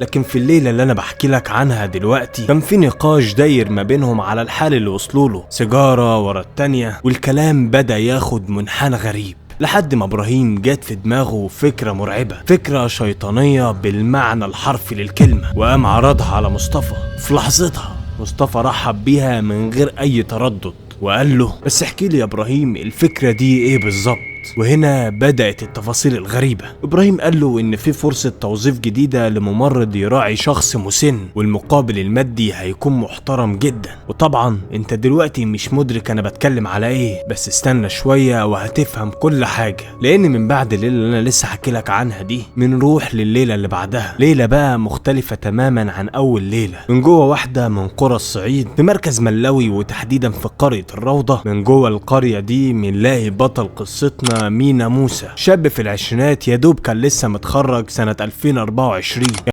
لكن في الليلة اللي انا بحكي لك عنها دلوقتي كان في نقاش داير ما بينهم على الحال اللي وصلوا له، سيجارة ورا التانية، والكلام بدأ ياخد منحنى غريب لحد ما ابراهيم جت في دماغه فكرة مرعبة، فكرة شيطانية بالمعنى الحرفي للكلمة، وقام عرضها على مصطفى. في لحظتها مصطفى رحب بيها من غير اي تردد وقال له بس احكي لي يا ابراهيم الفكرة دي ايه بالظبط. وهنا بدأت التفاصيل الغريبة. إبراهيم قال له إن في فرصة توظيف جديدة لممرض يراعي شخص مسن، والمقابل المادي هيكون محترم جدا. وطبعا انت دلوقتي مش مدرك أنا بتكلم على إيه، بس استنى شوية وهتفهم كل حاجة، لأن من بعد الليلة اللي أنا لسه حكي لك عنها دي بنروح لليلة اللي بعدها، ليلة بقى مختلفة تماما عن أول ليلة. من جوه واحدة من قرى الصعيد في مركز ملاوي، وتحديدا في قرية الروضة. من جوه القرية دي بنلاقي بطل قصتنا مينا موسى، شاب في العشرينات يا دوب كان لسه متخرج سنة 2024.